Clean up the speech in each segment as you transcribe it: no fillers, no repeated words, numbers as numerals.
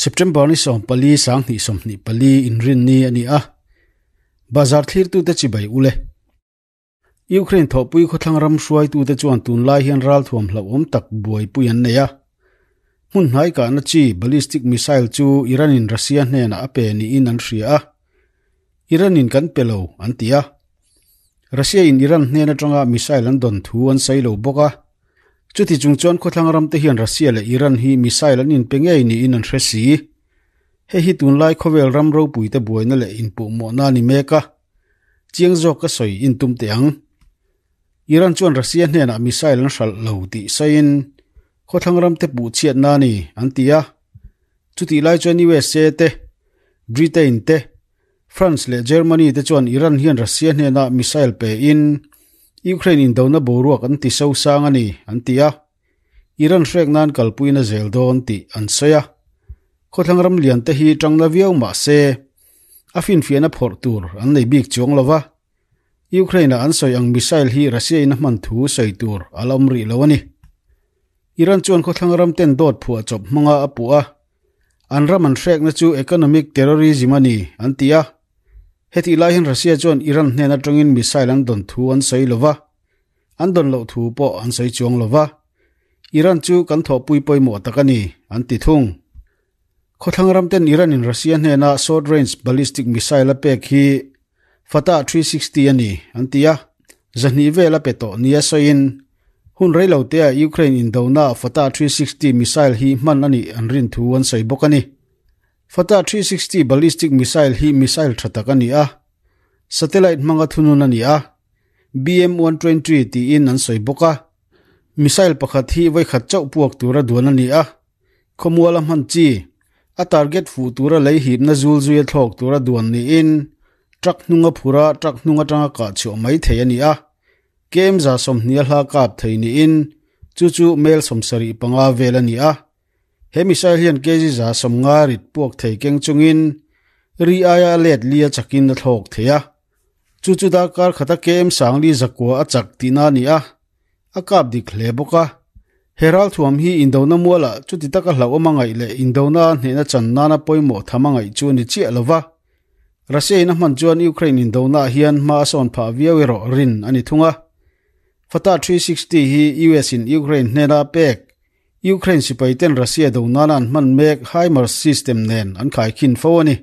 September ni 14 2024 inrinni a ni a. Bazar thlirtute chibai ule. Ukraine thawhpui khawthlang ram hruaitute chuan tunlai hian ralthuam hlauhawm tak buaipui an nei a. Hmun hnai kahna chi ballistic missile chu Iran-in Russia hnenah a pe niin an hria a. Iran-in kan pe lo an ti a. Russia-in Iran hnen atanga missile an dawn thu an sawi lo bawk a. Chuti chung chuan khawthlang ramte hian Russia leh Iran hi missile an inpe ngei niin an hre si. Hei hi tunlai khawvel ram ropuite buaina leh inpuhmawhna a ni mek a. Chiang zawk ka sawi in tum teh ang. Iran chuan Russia hnenah missile an hralh lo tih sawiin khawthlang ramte puh chhiatna a ni an ti a. Chutih lai chuan USA te, Britain te, France leh Germany te chuan Iran hian Russia hnenah missile pe in Ukraine indona boruak an ti sosang a ni an ti a. Iran hrek nan kalpuina zel dawn tih an sawi a. Khawthlang ram lian te hi tangna viau mah se a finfiahna phawrh tur an nei bik chuang lo va. Ukraine-a an sawi ang missile hi Russia-in a hman thu sawi tur a la awm rih lo a ni. Iran chuan khawthlang ram ten dawt phuah chawp hmanga a puh a, an ram an hrekna chu economic terrorism a ni an ti a. Hetih lai hian Russia chuan Iran hnen atangin missile an dawn thu an sawi lo va. An dawn loh thu pawh an sawi chuang lo va, Iran chu kan thawhpui pawimawh tak a ni, an ti thung. Khawthlang ramten Iran-in Russia hnena short range ballistic missile a pek hi Fatah 360 a ni, an ti a, zahnih vel a pe tawh nia sawiin, hun rei lo teah Ukraine indona Fatah 360 missile hi hman a nih an rin thu an sawi bawk a ni. Fatah 360 ballistic missile hi missile tha tak a ni a, satellite hmanga thunun a ni a, BM-120 tiin an sawi bawk a. Missile pakhat hi vawikhat chauh puak tura duan a ni a, khawmuala hman chi, a target fuh tura lei hipna zul zuia thlawk tura duan niin truck hnunga phura truck hnung atanga kah chhuah mai thei a ni a. KM 20 a hla kap thei niin chu chu mel 75 vel a ni a. He missile hian kg 50 rit puak thei keng chungin ri aia a let lia chakin a thlawk thei a. Chu chu darkar khata KM Sangli zakua a chak tihna a ni a, a kap dik hle bawk a. He ralthuam hi indona mualah chuti taka hlauhawm a ngaih leh indona hnehna chan nana pawimawh tham a ngaih chu a ni chiah lo va. Russia in a hman chuan Ukraine indonaah hian hma a sawn phah viau erawh rin a ni thung a. Fatah 360 hi US in Ukraine hnena pek Ukraine sipai ten Russia do nana an hman mek HIMARS system nen an khaikhin fo a ni.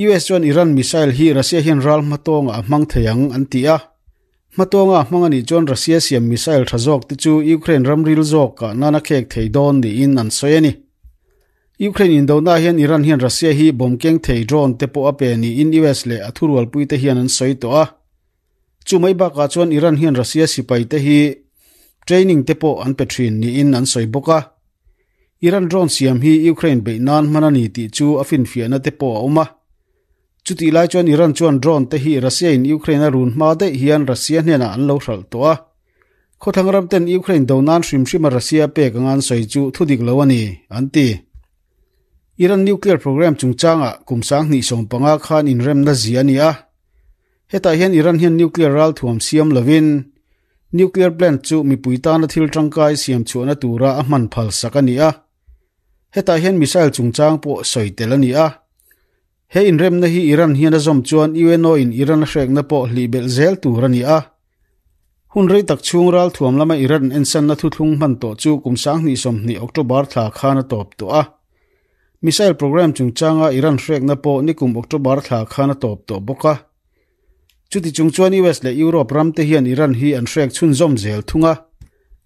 US chuan Iran missile hi Russia hian ral hmatawnga a hmang thei ang an ti a. Hmatawnga a hmang a nih chuan Russia siam missile tha zawk te chu Ukraine ramril zawk kah nana khek thei dawn niin an sawi a ni. Ukraine indona hian Iran hian Russia hi bomb keng thei drone te pawh a pe niin US leh a thurualpui te hian an sawi tawh a. Chu mai bakah chuan Iran hian Russia sipai te hi training te pawh an pe thin niin an sawi bawk a. Iran drone siam hi Ukraine beih nan hman a ni tih chu a finfiahna te pawh a awm a. Chutih lai chuan Iran chuan drone te hi Russia in Ukraine a run hma daih hian Russia hnenah an lo hralh tawh a. Khawthlang ram ten Ukraine do nan hrim hrima Russia pek anga an sawi chu thudik lo a ni, an ti. Iran nuclear program chungchangah kum 2015 khan inremna zia a ni a. Hetah hian Iran hian nuclear ral thuam siam lovin nuclear plant chu mipui tana thil tangkai siam chhuahna tura a hman phal sak a ni a. Hetah hian missile chungchang pawh sawi tel a ni a. He inremna hi Iran hian a zawm chuan UNO in Iran a hrekna pawh hlih belh zel tur a ni a. Hun rei tak chhung ral thuam lama Iran ensanna thuthlung hman tawh chu kum 2020 October thla khan a tawp tawh a. Missile program chungchanga Iran hrekna pawh nikum October thla khan a tawp tawh bawk a. Chuti chung chuan US leh Europe ramte hian Iran hi an hrek chhunzawm zel thung a.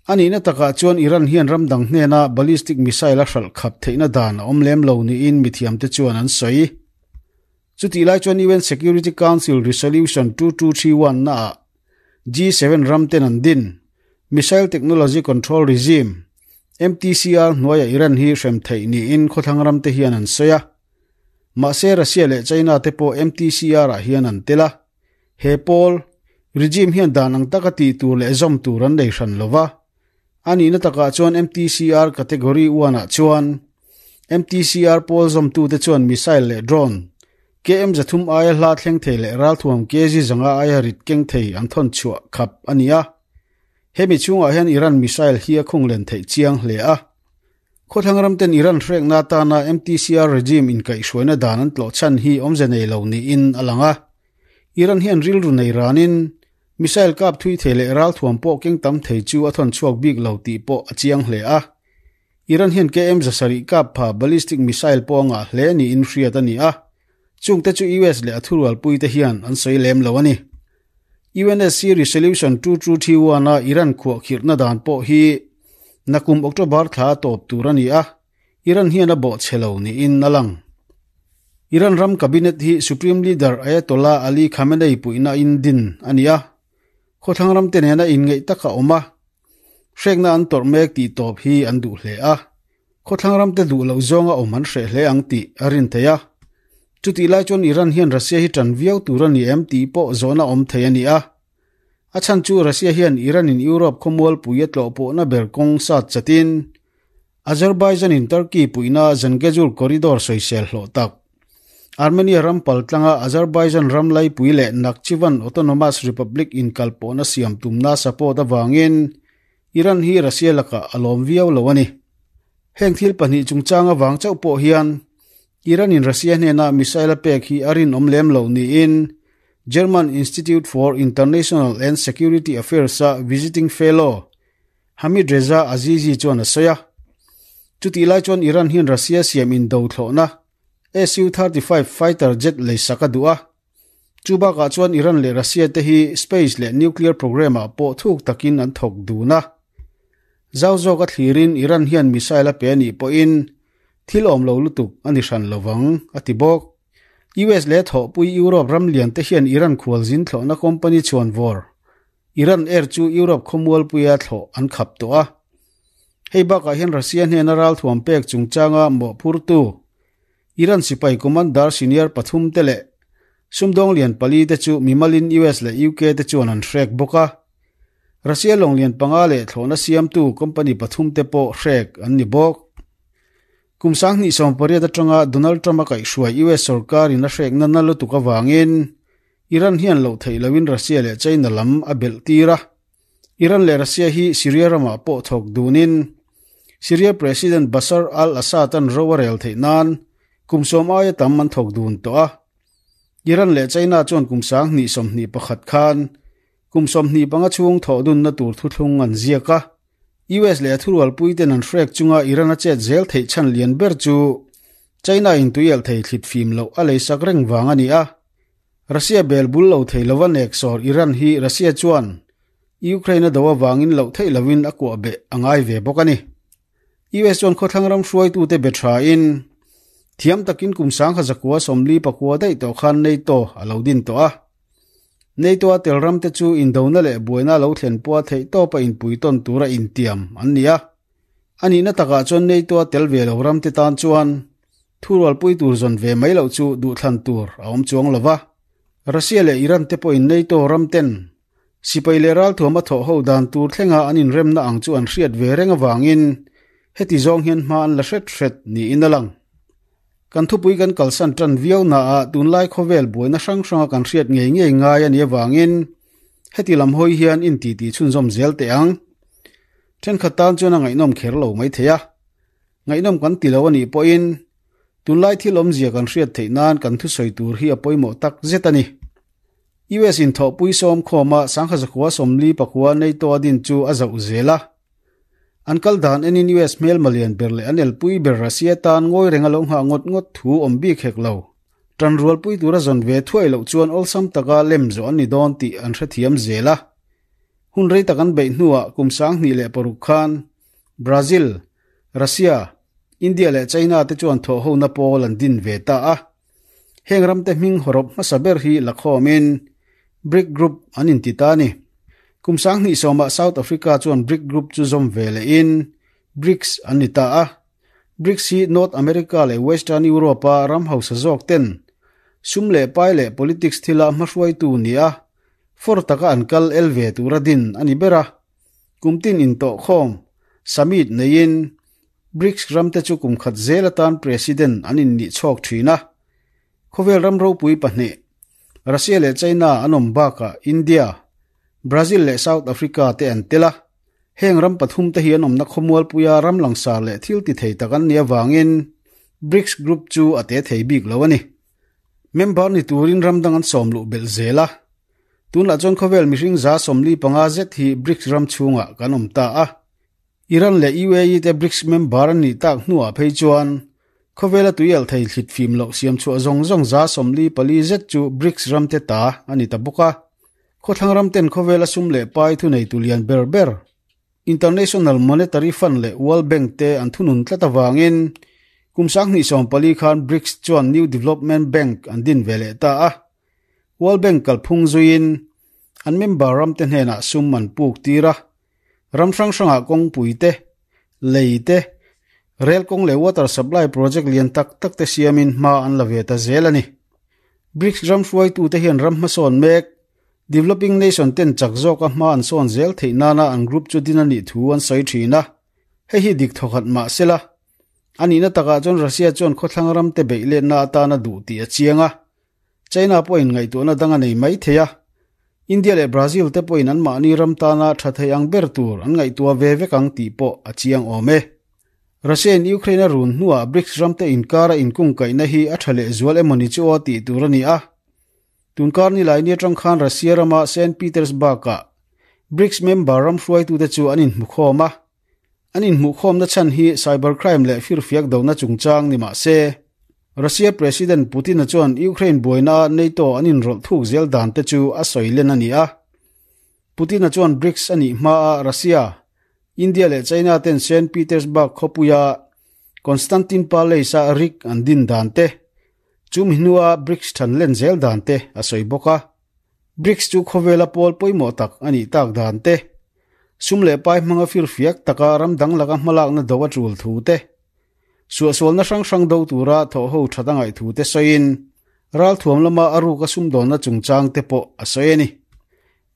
A nihna takah chuan Iran hian ram dang hnena ballistic missile a hralh khap theihna dan a awm lem lo niin mithiamte chuan an sawi. Chutih lai chuan UN Security Council Resolution 2231 naah G7 ramten an din Missile Technology Control Regime, MTCR, hnuaia Iran hi hrem theih niin khawthlang ramte hian an sawi a. Mahse Russia leh China te pawh MTCR ah hian an tel a. He pawl, regime, hian dan ang taka tih tur leh zawm tur an nei hran lo va. A nihna takah chuan MTCR Category 1 ah chuan MTCR pawl zawmtute chuan missile leh drone, KM 300 aia hla thleng thei leh ralthuam kg 500 aia rit keng thei an thawn chhuah khap a ni a. Hemi chhungah hian Iran missile hi a khung len theih chiang hle a. Khawthlang ram ten Iran hrekna atana MTCR regime inkaihhruaina dan an tlawh chhan hi awmze nei lo niin a lang a. Iran hian rilru nei ranin missile kap thui thei leh ralthuam pawh keng tam thei chu a thawn chhuak bik lo tih pawh a chiang hle a. Iran hian KM 700 kap pha ballistic missile pawh a ngah hle niin hriat a ni a. Chungte chu US leh a thurualpuite hian an sawi lem lo a ni. UNSC Resolution 2231 a Iran khuahkhirhna dan pawh hi nakum October thla a tawp tur a ni a, Iran hian a bawhchhe lo niin a lang. Iran ram cabinet hi Supreme Leader Ayatollah Ali Khamenei puihna in din a ni a, khawthlang ramte nena inngeih taka awm a, hrekna an tawrh mek tih tawp hi an duh hle a. Khawthlang ramte duh loh zawnga awm an hreh hle ang tih a rin thei a. Chutih lai chuan Iran hian Russia hi tan viau tur a ni em tih pawh zawhna awm thei a ni a. A chhan chu Russia hian Iran in Europe khawmualpui a tlawh pawhna ber kawng sat chatin Azerbaijan in Turkey puihna Zangezur corridor sawisel hlawh tak Armenia ram paltlanga Azerbaijan ram laipui leh Nakhchivan Autonomous Republic inkalpawhna siam tumna support avangin Iran hi Russia lakah a lawm viau lo a ni. Heng thil pahnih chungchang avang chauh pawh hian Iran in Russia hnena missile a pek hi a rinawm lem lo niin German Institute for International and Security Affairs-a visiting fellow Hamid Reza Azizi chuan a sawi a. Chutih lai chuan Iran hian Russia siam indo thlawhna Su-35 fighter jet leisak a duh a. Chu bakah chuan Iran leh Russia te hi space leh nuclear program ah pawh thuk takin an thawk dun a. Zau zawk a thlirin Iran hian missile a pe a nih pawhin thil awm lo lutuk a ni hran lovang, a ti bawk. US leh thawhpui Europe ram lian te hian Iran khualzin thlawhna company chhuanvawr Iran Air chu Europe khawmualpuia thlawh an khap tawh a. Hei bakah hian Russia hnena ralthuam pek chungchanga mawhphurtu Iran sipai commander senior pathum te leh sumdawng lian pali te chu mimalin US leh UK te chuan an hrek bawk a. Russia lawng lian panga leh thlawhna siamtu company pathum te pawh hrek an ni bawk. Kum 2018 atanga Donald Trump a kaihhruai US sorkarin a hrekna na lutuk avangin Iran hian loh theih loin Russia leh China lam a belh tir a. Iran leh Russia hi Syria ramah pawh thawk dunin Syria President Bashar al-Assad an ro a rel theih nan kum sawm aia tam an thawk dun tawh a. Iran leh China chuan kum 2021 khan kum 25 chhung thawh dunna tur thuthlung an ziak a. US leh a thurualpui ten an hrek chunga Iran a chet zel theih chhan lian ber chu China in tuialh thei thlit fim loh a leisak reng vang a ni a. Russia bel bul lo thei lova nek sawr Iran hi Russia chuan Ukraine a do avangin loh theih lovin a kuah beh a ngai ve bawk a ni. US chuan khawthlang ram hruaitute be thain thiam takin kum 1949 daih tawh khan NATO a lo din tawh a. NATO a tel ramte chu indona leh buaina lo thlen pawha theih tawpa inpui tawn tura intiam an ni a. A nihna takah chuan NATO a tel ve lo ramte tan chuan Thurualpui tur zawn ve mai loh chu duhthlan tur a awm chuang lo va. Russia leh Iran te pawhin NATO ram ten sipai leh ralthuam a thawh ho dan tur thlenga an inremna ang chu an hriat ve reng avangin heti zawng hian hma an la hret hret niin a lang. Kan thupui kan kalsan tan viau naah tunlai khawvel buaina hrang hranga kan hriat ngei ngei ngai a nih avangin heti lam hawi hian intiti chhunzawm zel teh ang. Thenkhat tan chuan a ngaihnawm kher lo maithei a. Ngaihnawm kan ti lo a nih pawhin tunlai thil awmzia kan hriat theih nan kan thusawi tur hi a pawimawh tak zet a ni. US in thawhpui sawm khawma 1949 NATO a din chu a zauh zel a. An kal dan enin US hmelma lian ber leh an elpui ber Russia tan ngawi reng a lo nghah ngawt ngawt thu awm bik hek lo. Tanrualpui tura zawn ve thuai loh chuan awlsam taka lem zawh an ni dawn tih an hrethiam zel a. Hun rei tak an beih hnuah kum 2006 khan Brazil, Russia, India leh China te chuan thawhhona pawl an din ve ta a. Heng ramte hming hawrawp hmasa ber hi la khawmin BRIC Group an inti ta a ni. Kum 2010ah South Africa chuan BRIC Group chu zawm ve lehin BRICS an ni ta a. BRICS hi North America leh Western Europe-a ram hausa zawk ten sum leh pai leh politics thila hmahruaitu ni a, for taka an kal el ve tura din a ni ber a. Kum tin intawhkhawm, summit, neiin BRICS ramte chu kum khat zel atan president an innih chhawk thin a. Khawvel ram ropui pahnih, Russia leh China an awm bakah India, Brazil leh South Africa te an tel a. Heng ram pathumte hi an awmna khawmualpuia ram langsar leh thil ti thei tak an nih avangin BRICS group chu a te thei bik lo a ni. Member ni turin ram dang an sawm luh belh zel a. Tunah chuan khawvel mihring 45 zet hi BRICS ram chhungah kan awm ta a. Iran leh UAE te BRICS member an nih tak hnuah phei chuan khawvela tuialh thei thlit fim loh siam chhuah zawng zawng 44 zet chu BRICS ram te ta a ni ta bawk a. Khawthlang ram ten khawvela sum leh pai thuneitu lian ber ber International Monetary Fund leh World Bank te an thunun tlat avangin kum 2014 khan BRICS chuan New Development Bank an din ve leh ta a. World Bank kalphung zuiin an member ram te hnenah sum an puk tir a. Ram hrang hrangah kawngpui te, lei te, rel kawng leh water supply project lian tak tak te siamin hma an la ve ta zel a ni. BRICS ram hruaitute hian ram hmasawn mek, developing nation ten chak zawka hma an sawn zel theih nana an group chu din a nih thu an sawi thin a. Hei hi dik thawkhat mah sela. A nihna takah chuan Russia chuan khawthlang ram te beih letna atana duh tih a chiang a. China pawhin ngaihtuahna dang a nei mai thei a. India leh Brazil te pawhin anmahni ram tana tha thei ang ber tur an ngaihtuah ve vek ang tih pawh a chiang awm e. Russia in Ukraine a run hnuah BRICS ram te inkara inkungkaihna hi a tha lehzual emawni chu aw tih tur a ni a. Tunkar nilai ni atang khan Russia rama Saint Petersburg-ah BRICS member ram hruaitute chu an inhmukhawm a. An inhmuhkhawmna chhan hi cybercrime leh firfiak dona chungchang ni mah se, Russia President Putin-a chuan Ukraine buaina NATO an inrawlh thuk zel dan te chu a sawi len a ni a. Putin-a chuan BRICS a nih hmaa Russia, India leh China ten Saint Petersburg khawpuia Konstantin Palace-a rik an din dan te, chumi hnua BRICS than len zel dan te a sawi bawk a. BRICS chu khawvela pawl pawimawh tak a nih tak dan te, sum leh pai hmanga firfiak taka ram dang laka hmalakna do a tul thu te, suahsualna hrang hrang do tura thawhho that a ngaih thu te sawiin ralthuam lama a ruka sumdawnna chungchang te pawh a sawi a ni.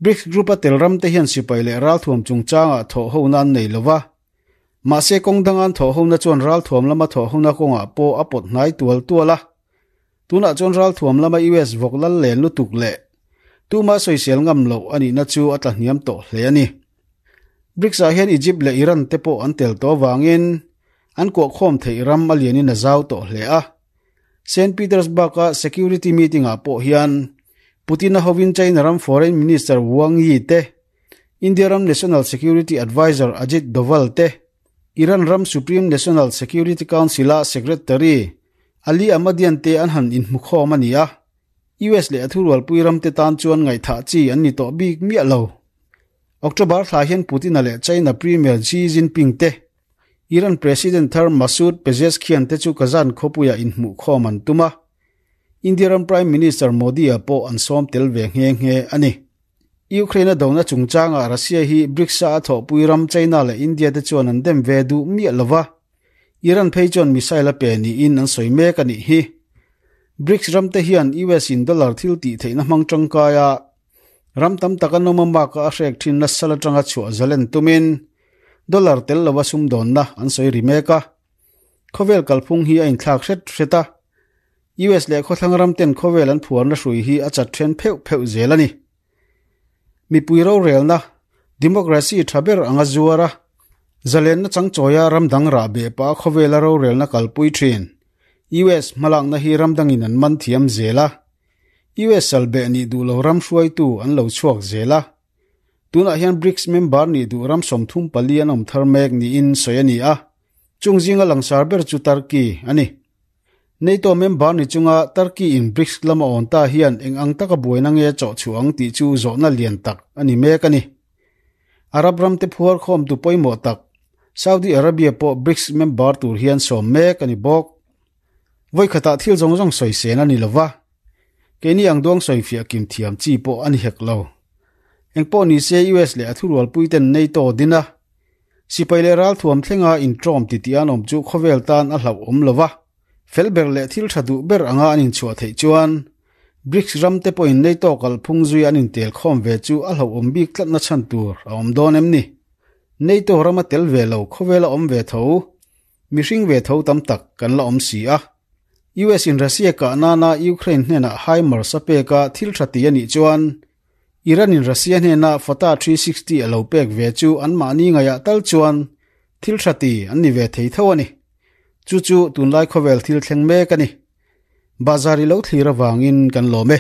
BRICS group a tel ram te hian sipai leh ralthuam chungchangah thawhhona an nei lova, mahse kawng dangan thawhhona chuan ralthuam lama thawhhona kawngah pawh a pawt hnai tual tual a. Tunah chuan ralthuam lama US vawk lal len lutuk leh tuma sawisel ngam loh a nihna chu a tlahniam tawh hle a ni. BRICS ah hian Egypt leh Iran te pawh an tel tawh avangin an kuahkhawm theih ram a lianin a zau tawh hle a. Saint Petersburg-a security meeting-ah pawh hian Putin-a hovin China ram Foreign Minister Wang Yi te, India ram National Security Adviser Ajit Doval te, Iran ram Supreme National Security Council-a Secretary Ali Ahmadian te an han inhmukhawm a ni a. US leh a thurualpui ram te tan chuan ngaihthah chi an ni tawh bik miah lo. October thla hian Putin-a leh China Premier Xi Jinping te, Iran President thar Masoud Pezeshkian te chu Kazan khawpuiah inhmuhkhawm an tum a. India ram Prime Minister Modi-a pawh an sawm tel ve nghe nghe a ni. Ukraine-a dona chungchangah Russia hi BRICS-a a thawhpui ram China leh India te chuan an dem ve duh miah lo va. Iran phei chuan missile a pe niin an sawi mek a nih hi. BRICS ram te hian US in dollar thil tih theihna hmang tangkai a, ram tam tak an awm a maka a hrek thin nasal atanga chhuah zalen tumin dollar tel lova sumdawnna an sawi ri mek a. Khawvel kalphung hi a inthlak hret hret a. US leh khawthlang ram ten khawvel an phuarna hrui hi a chat then pheuh pheuh zel a ni. Mipui rorelna, democracy tha ber anga zuar a, zalenna changchawia ram dang rah beh pah khawvela rorelna kalpui thin. US hmalakna hi ram dangin an man thiam zel a. US salbeh nih duh lo ram hruaitu an lo chhuak zel a. Tunah hian BRICS member nih duh ram 34 an awm thar mek niin sawi a ni a. Chung zinga langsar ber chu Turkey a ni. NATO member ni chunga Turkey in BRICS lama awn ta hian eng ang taka buaina nge chawh chhuah ang tih chu zawhna lian tak a ni mek a ni. Arab ram te phuar khawm tu pawimawh tak Saudi Arabia pawh BRICS member tur hian sawm mek a ni bawk. Vawi khatah thil zawng zawng sawi sen a ni lova, keini ang duang sawi fiah kim thiam chi pawh a ni hek lo. Eng pawh ni se US leh a thurualpui ten NATO din a, Sipai leh ralthuam thlenga intawm titih an awm chu khawvel tan a hlauh awm lo va, fel ber leh thil tha duh ber anga an inchhuah theih chuan BRICS ram te pawhin NATO kalphung zui an intel khawm ve chu a hlauhawm bik tlatna chhan tur a awm dawn em ni? NATO rama tel ve lo khawvela awm ve tho, mihring ve tho tam tak kan la awm si a. US in Russia kah nana Ukraine hnenah HIMARS a pek a thil tha ti a nih chuan. Iran in Russia hnena Fatah 360 a lo pek ve chu anmahni ngaihah tal chuan thil tha ti an ni ve thei tho a ni. Chu chu tunlai khawvel thil thleng mek a ni. Bazar i lo thlir avangin kan lawm e.